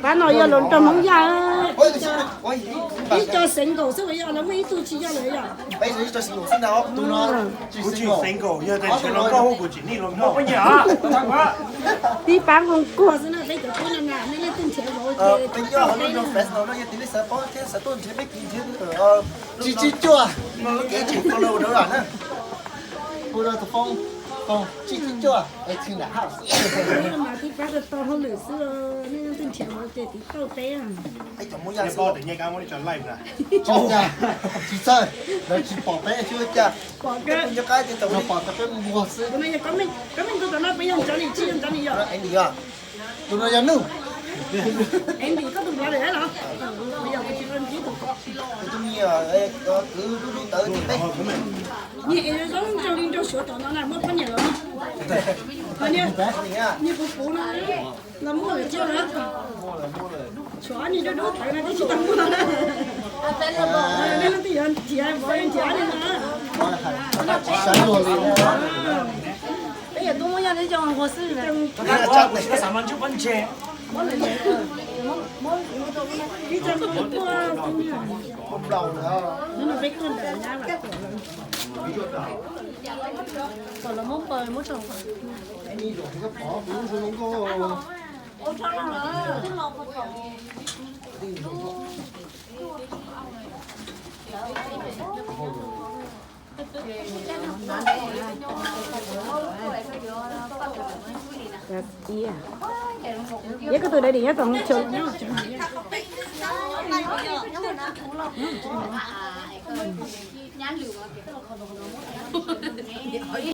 Pab no yog los nrog Hmoob Yaj, ib co single xwb los yog los muaj ib tug tsis yog lawm yog? Kuv tsis single, yog tias nrhiav los koj hu kuv tsis nig los nrog poj niam. Tib pab nqoo kuag xwb na, peb cov pub no na, nej leej twg nrhiav vauv ces peb nyob hauv lub no fans no no yog tias nej xav paub thiab xav tuaj nrhiav peb kis nrhiav tsis tsis cuaj no lub kev tseem follow rau na. Hu rau tus phone, phone tsis tsis cuaj es tsis nram haj. Mas tib pab tau hauj lwm xwb, nej leej twg nrhiav vauv ces tiv tauj peb. Tsis txawj, lawv tsis pom peb xwb cas. Pom kawg, pom peb muag xwb. Koj me ntu tom no puas yog Ntsov Lis tsis yog Ntsov Lis yog? Tus no yog Nuj. Es ntim koj tus nplog lawm los? Yog tus tsis ua ntsib tus ko. Tus tub me nyuam kwv dub dub tawv tim teb. Niag es zoo nraug li nraug Suav tom no na muaj poj niam los? Niag puv puv no los muaj lawm thiab na. Tshuav niag dub dub tawv no twb tsis tau muaj. Nej leej twg yuav nrhiav vauv nrhiav li no. Peb yuav tuaj muaj yaj neb zoo nquag xwb. Ib koj tus dai dim nyob tom hoo tshoo.